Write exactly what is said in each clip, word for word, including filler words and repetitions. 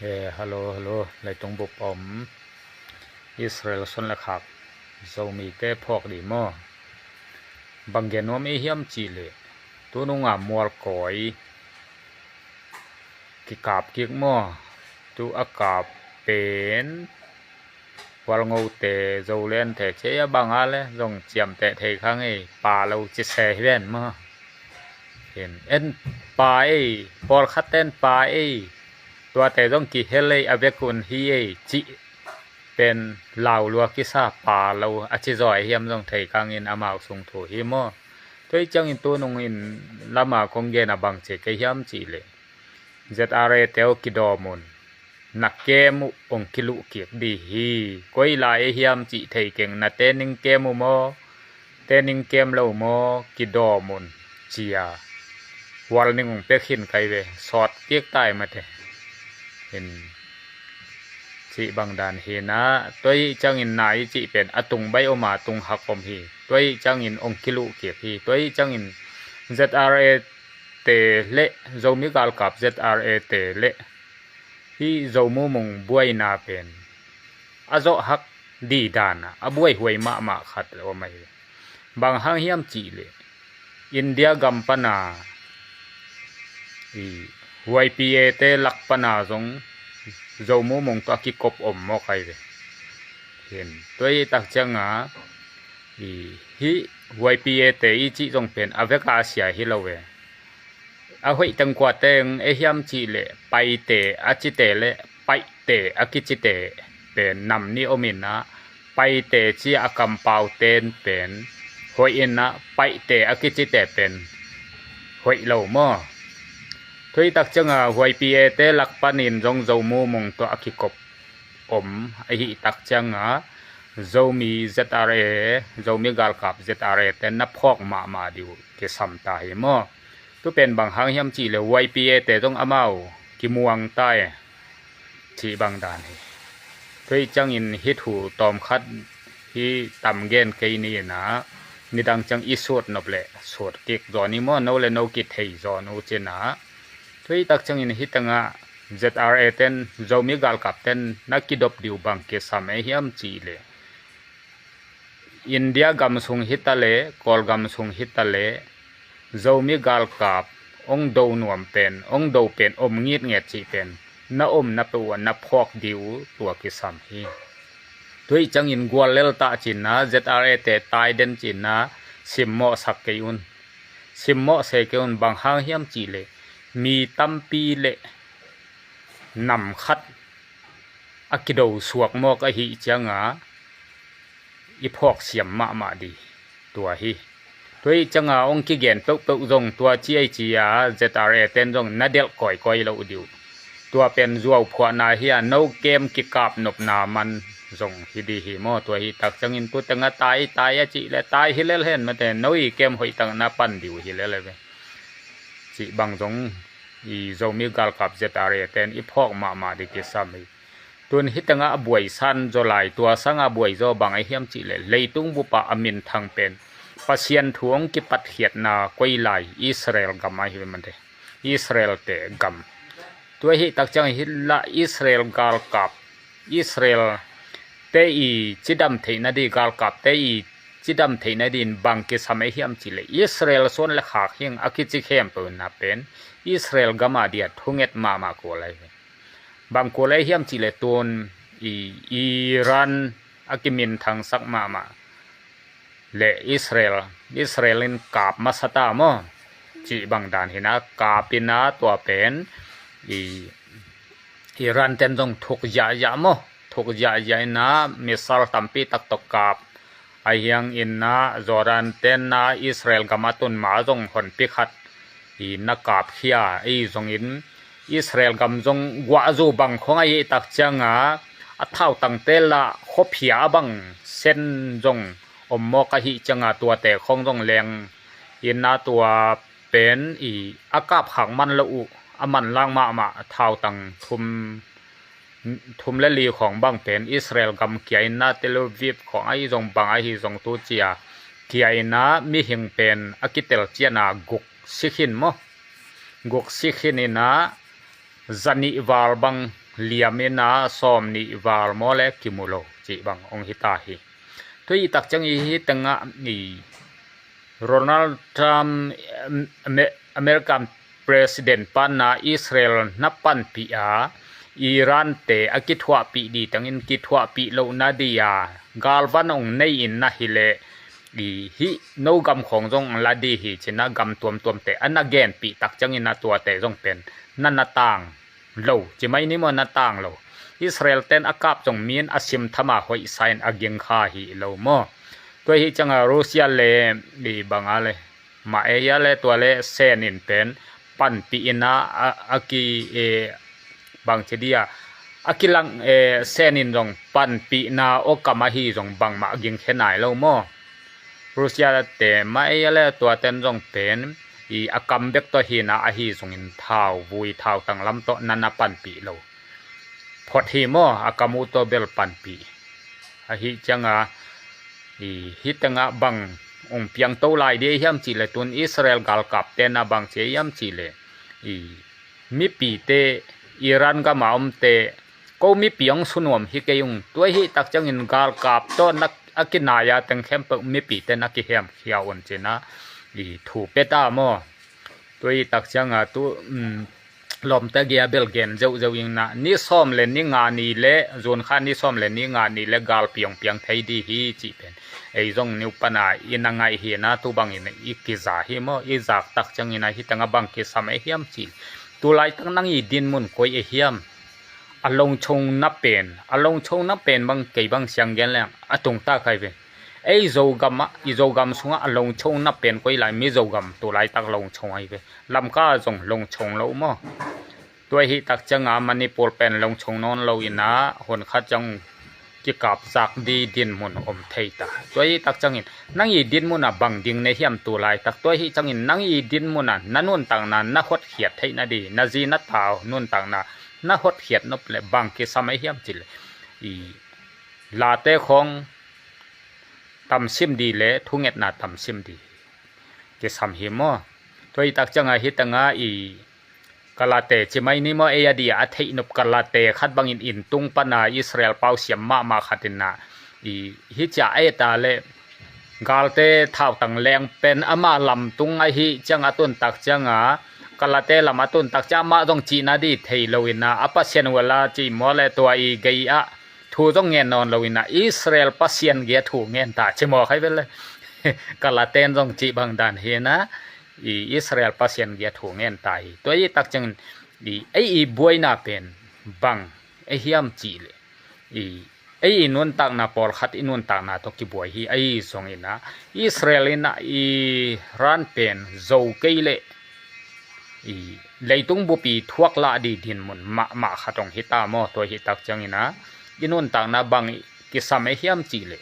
Eh, hello, hello. Leitung bup om Israel suan le khak Zomite phawk dih maw? Bang gen nuam ei hiam cih leh, tununga mualkawi kikap kik maw? Tu a kap pen Hualngote, Zolente, cia banga le zong ciamteh thei kha ngei, pa lo ci se hi ven maw? Hin en pa ei, pawlkhatte en pa ei, tuate zong kihel ei, a vekun hi ei cih pen laulua kisa pa lo a ci zaw ei hiam zong thei kangin amau sung thu hi maw? Tua hi ciangin tunung in lama kong gen a bang ci kei hiam cih leh, Z R A te aw kidawm un. Na kem uh hong kiluh kik dih hi. Koi lai ei hiam cih thei keng, na tening kem uh maw, tening kem lo maw, kidawm un cia warning hong pia khin kai ve, sawt kik tai mate. Hin cih bang dan hi na, tua hi ciangin na i cih pen a tung bai om a, tung hak om hi. Tua hi ciangin hong kiluh kik hi. Tua hi ciangin Z R A te le Zomi galkap Z R A te le hih Zo mumung buaina pen a zawh hak dih dan a, a buaihuai mahmah khat om ahi. Bang hang hiam cih leh India gam pana i Y P A te lak pana zong Zo mumung tawh a kikop om mawk ahi ve. Hin tua hi tak cianga i hih Y P A te i cih zong pen a veka a sia hi lo ve. A hoih teng kua teng ei hiam cih leh Paite a cite le Paihte a kicite pen nam nih om in ah, Paite ci a kampau ten pen hoih in ah, Paihte a kicite pen hoih lo maw? Tua hi tak cianga Y P A te lak panin zong Zo mumung tawh a kikop om ahi tak cianga Zomi Z R A, Zomi galkap Z R A te na phawk mahmah dih uh kisam ta hi maw? Tu pen bang hang hiam cih leh Y P A te zong amau kimuang tai cih bang dan hi. Tua hi ciangin hih thu tawm khat hi tam gen kei ni in ah, nidang ciang i sut nop leh sut kik zaw ni maw, no le no kithei zaw nu cin ah. Tua hi tak ciangin hih tengah Z R A ten, Zomi galkap ten na kidop dih uh bang kisam ei hiam cih leh, India gam sung hi ta leh, Kawlgam sung hi ta leh, Zomi galkap hong do nuam pen, hong do pen om ngitnget cih pen na om na peuh uh a na phawk dih uh tua kisam hi. Tua hi ciangin gual lel tah cin ah Z R A te tai den cin ah simmawh sak kei un. Simmawh se kei un, bang hang hiam cih leh mi tampi le nam khat a kido suak mawk ahi cianga i phawk siam mahmah dih tua hi. Tua hi cianga hong kigen peuhpeuh zong tua ci ei ci a Z R A ten zong na delh kawikawi lo dih uh. Tua pen zuau phuahna hi a, no kem kikap nopna man zong hi dih hi maw? Tua hi tak ciangin tu tengah tai tai a cih leh tai hi lel hen mate, no i kem hoih tak na pan dih uh hi lel ve. Cih bang zong i Zomi galkap Z R A ten i phawk mahmah dih kisam hi. Tun hih tengah a buai san zaw lai, tua sangah a buai zaw bang a hiam cih leh, leitung bup ah a minthang pen Pasian thu hong kipatkhiatna koi lai, Israel gam ahi ve mate. Israel te gam. Tua hi tak ciang hi lah Israel galkap, Israel te i cidam theihna dih, galkap te i cidam theihna dih in bang kisam ei hiam cih leh, Israel suan le khak hing a kici khempeuh na pen Israel gam a dih a thunget mahmah kul ahi ve. Bang kul ei hiam cih leh tun i Iran a kiminthangsak mahmah le Israel, Israel in kap masa ta maw? Cih bang dan hi na, kap in ah tua pen i Iran ten zong thuk ziahziah maw? Thuk ziahziah in ah missile tampi tak tawh kap. Ahi hangin ah Jordan ten ah Israel gam a tun ma zong honpi khat i na kapkhia ei zongin Israel gam zong guahzu bang khong ahi tak cianga a thautangte lah khuaphia a bang sen zong om mawk ahi cianga tuate khong zong leng in ah tua pen i a kapkhak man lo uh a manlang mahmah thautang thum thum le li khawng bang pen Israel gam kia in ah Tel Aviv khawng ahi zong bang ahi zong tu cia kia in ah mihing pen a kitel cian a guk si khin maw? Guk si khin in ah zanih val bang liam in a sawm nih val maw le kimu lo cih bang hong hi ta hi. Tua hi tak ciang i hi tengah i Donald Trump, em, Ame-, American President pana Israel na panpih a, Iran te a kithuahpih di tengin kithuahpih lohna di a galvan hong nei in na hi leh, i hih no gam khawng zong la di hi cina gam tuamtuamte a na genpih tak ciangin a tuate zong pen na na tang lo, ci mai ni maw, na tang lo. Israel ten a kap zong min a sim thama hoih sa in a ging kha hi lo maw. Tua hi cianga Russia le i banga le mah e hia le tua le sen in pen panpih in a, a, a ki e, bang ci dia a kilang e, sen in zong panpihna aw kam ahi zong bangmah ging khe nai lo maw. Russia te mah e hia le tua ten zong pen i a kam bek tawh hina ahi zongin thau vui thau tanglam tawh na na panpih lo. Phot hi maw, a kam uh tawh bel panpih. Ahi cianga i hi tengah bang ung piang to lai di hiam cih le tun Israel galkap te na bang ci hiam cih le i mipite Iran gama omte ko mipi hong sunuam hi kei ung. Tua hi tak ciangin galkap tawh na a kinai a teng khempeuh mipite na kihiam khia un cina i thu peta maw. Tua hi tak cianga tu, um, lawmte gia bel gen zeuhzeuh ing na ni sawm le ni nga ni le zun kha ni sawm le ni nga ni le galpi hong piang thei di hi cih pen ei zong niu pana i na ngaih hi na tu bangin i kiza hi maw. I zak tak ciangin a hi tengah bang kisam e hiam cih tu laitak nang i dinmun koi e hiam. A longchong na pen, a longchong na pen bang kei bang siang gen leng a tungta kai ve. Ei Zogam ah, i Zogam sungah a longchong na pen koi lai, Mizogam tu laitak longchong ahi ve. Lamka zong longchong lo maw. Tua hi tak cianga Manipur pen longchong nawn lo ina hun khat ciang kikap zak di dinmun om thei ta. Tua hi tak ciangin nang i dinmun a bang ding ne hiam tu laitak. Tua hi ciangin nang i dinmun a na nuntakna na hotkhiat theihna di, na zi na tau nuntakna na hotkhiat nop le bang kisam e hiam cih le i late khawng tamsim di le thungetna tamsim di kisam hi maw. Tua hi tak cianga hi tengah i kalate ci mai ni maw, ei a di a theih nop kalate khat bangin inn tung pana Israel pau siam mahmah khat ina i hi cia a et a le galte thautang leng pen ama lamtung ahi ciang a tun tak cianga kalate lam a tun tak ciang amah zong cihna di thei lo ina a Pasian uala ci maw le tua i gei ah thu zong ngen nawn lo ina Israel Pasian gia thu ngen ta ci maw khai vel le. Kalaten zong cih bang dan hi na i Israel Pasian gia thu ngen ta hi. Tua i tak ciangin i ei i buaina pen bang e hiam cih le i ei i nuntakna pawlkhat i nuntakna tawh kibuai hi. Ahi zongin a Israel in a Iran pen zo kei leh i leitung bupi thuak lah di dinmun mahmah khat hong hi ta maw. Tua hi tak ciangin a i nuntakna bang kisam e hiam cih le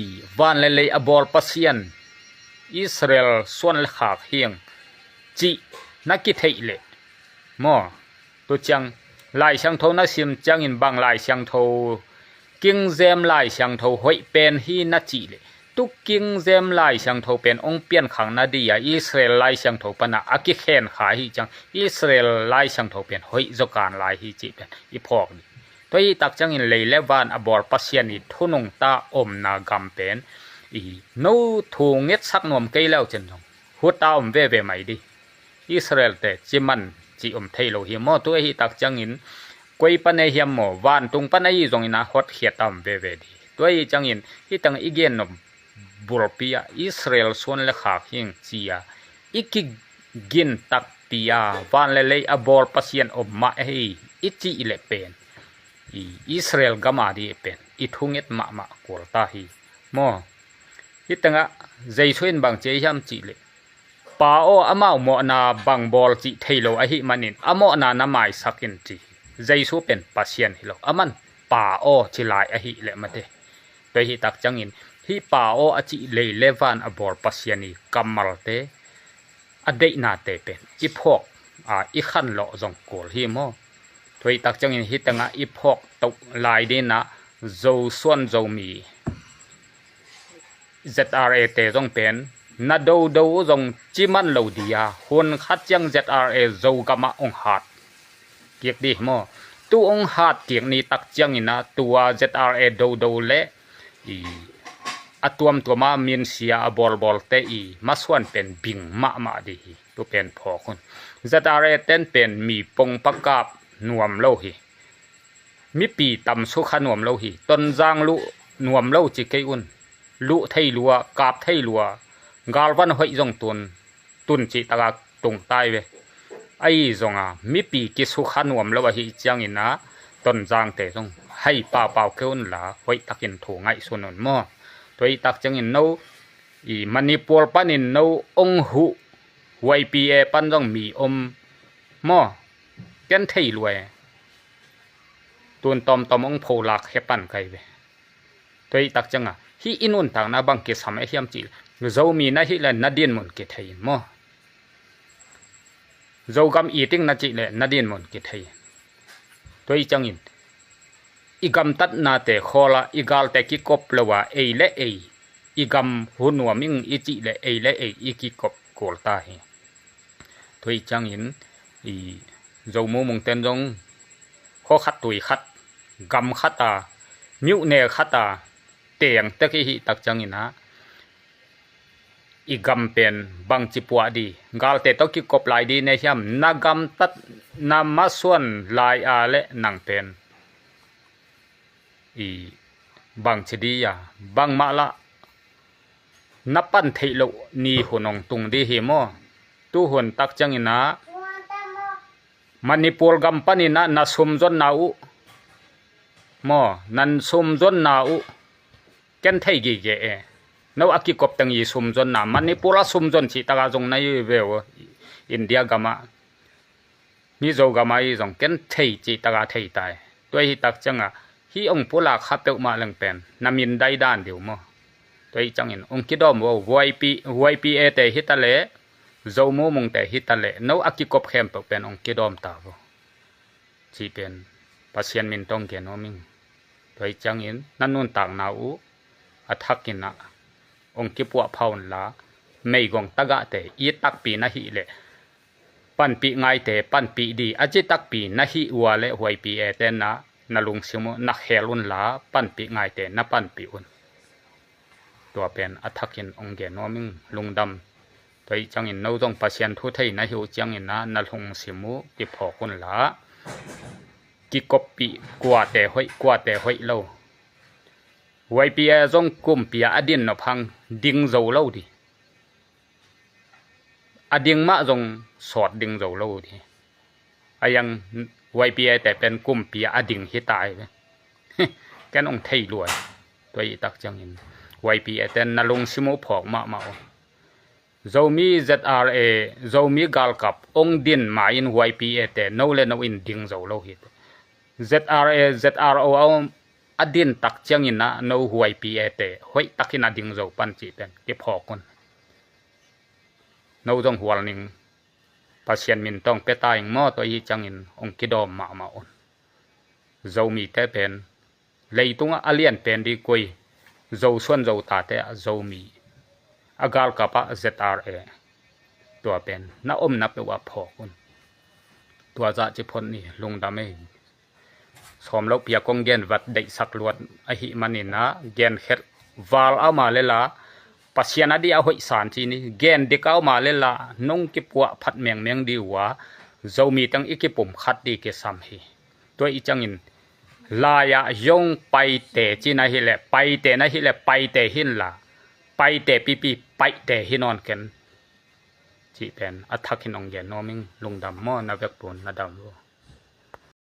i van le lei a bawl Pasian Israel suan le khak hiang cih na kitheih leh maw. Tu ciang Lai Siangtho na sim ciangin bang Lai Siangtho, King James Lai Siangtho hoih pen hi na cih le tu King James Lai Siangtho pen hong piankhak na di a Israel Lai Siangtho pana a kikhen kha hi ciang Israel Lai Siangtho pen hoih zaw kan lai hi cih pen i phawk di. Tua hi tak ciangin lei le van a bawl Pasian i thunungta omna gam pen i no thu ngetsak nuam kei leu cin zong huta om veve mai di. Israel te ci man ci om thei lo hi maw. Tua hi tak ciangin koi pan e hiam maw, vantung pan ahi zongin a hotkhiat a om veve di. Tua hi ciangin hi tang i gen nop bulpi ah Israel suan le khak hing ci a i kigin takpi a van le lei a bawl Pasian om mah ahi i cih le pen i Israel gam a di pen i thunget mahmah kual ta hi maw. Hi tengah Jesu in bang ci hiam cih le Pa aw, amau mawhna bang bawl cih thei lo ahih manin a mawhna na maisak in ci. Jesu pen Pasian hi lo, aman Pa aw ci lai ahih le mate. Tua hi tak ciangin hih Pa aw a cih lei le van a bawl Pasian i kammalte a deihnate pen i phawk a i khanlawh zong kul hi maw. Tua hi tak ciangin hi tengah i phawk toh lai dinah Zosuan Zomi Z R A te zong pen na dodo zong ci man lo dia hun khat ciang Z R A Zogam ah hong hat. kik dih maw. Tu ong hat kik ni tak ciangin ah tua Z R A dodo le i a tuamtuama minsia a bawlbawlte i masuan pen bing mahmah dih hi. Tu pen phawk un. Z R A ten pen mi pong pakap nuam lo hi. Mipi tam sukha nuam lo hi. Tonzang luh nuam lo ci kei un. Luh thei lua, kap thei lua, galvan hoih zong tun, tun cih taka tungtai ve. Ahi zonga mipi kisukha nuam lo ahi ciangin ah Tonzangte zong hai paupau kei unla hoih takin thu ngaihsun un maw. Tua hi tak ciangin no i Manipur panin no ong huh Y P A pan zong mi om maw. Ken thei lua e. Tun tawmtawm ong pholak he pan kai ve. Tua hi tak cianga hih i nuntakna bang kisam e hiam cih le Zomi na hih le na dinmun kithei in maw. Zogam i ting na cih le na dinmun kithei in. Tua hi ciangin i gamtatnate khawla i galte kikop lo a ei le ei i gam hu nuam ing i cih le ei le ei i kikop kul ta hi. Tua hi ciangin i Zo mumungten zong khaw khat tui khat gam khat a myone khat a teng tek i hih tak ciangin ah i gam pen bangci puah di galte tawh kikop lai di ne hiam na gamtat na masuan lai a le nang pen i bangci di a bangmah lah na pan theih loh ni hun ong tung di hi maw. Tu hun tak ciangin ah Manipur gam panin ah na sumzonna uh maw nan sumzonna uh ken thei gige e. No a kikop teng i sumzonna Manipur a sumzon cih taka zong na i ve uh India gamah Mizo gamah i zong ken thei cih taka thei tai. Tua hi tak cianga hih ong pulak kha peuhmah leng pen na min daidan diu maw. Tua hi ciangin ong kidawm vo Y P A te hi ta le Zo mumungte hi ta le no a kikop khempeuh pen ong kidawm ta vo. Cih pen Pasian min tawh ong gen nuam ing. Tua hi ciangin na nuntakna uh a thakin ah ong kipuah pha unla meigong tagahte i takpi na hih leh panpih ngaite panpih di a ci takpi na hih ua le Y P A te na na lungsim uh na khel unla panpih ngaite na panpih un. Tua pen a thakin ong gen nuam ing lungdam. Tua hi ciangin no zong Pasian thu thei na hi uh ciangin ah na lungsim uh kiphawk unla kikoppih kuate hoih kuate hoih lo. Y P A zong kumpi a a din nop hang ding zo lo di. A ding mah zong sawt ding zo lo di. A yang Y P A te pen kumpi a a ding hi ta ai ve. Ken ong thei lua. Tua hi tak ciangin Y P A ten na lungsim uh phawk mahmah uh. Zomi Z R A Zomi galkap ong din ma-in Y P A te no le no in ding zo lo hi. Z R A Z R O a om a din tak ciangin ah no Y P A te hoih takin a ding zo pan cih pen kiphawk un. No zong hual ning Pasian min tawh ong pia ta ing maw. Tua hi ciangin ong kidawm mahmah un. Zomite pen leitungah a lian pen di koi Zo suan Zo tate ah Zomi a galkap ah Z R A tua pen na omna peuh ah phawk un. Tua zah ci phot ni lungdam ei. Sawm loh pia kong gen vat deihsak luat ahih manin ah gen khelh val a om a le la Pasian a di a hoih san ci ni gen dik a om a le la nong kipuah phat mengmeng di uh a Zomi teng i kipum khat di kisam hi. Tua i ciangin lai-ah zong Paite ci na hih leh Paite na hih leh Paite hi inla Paite pipi Paite hi nawn ken cih pen a thakin ong gen nuam ing lungdam maw. Na vekpun na dam uh.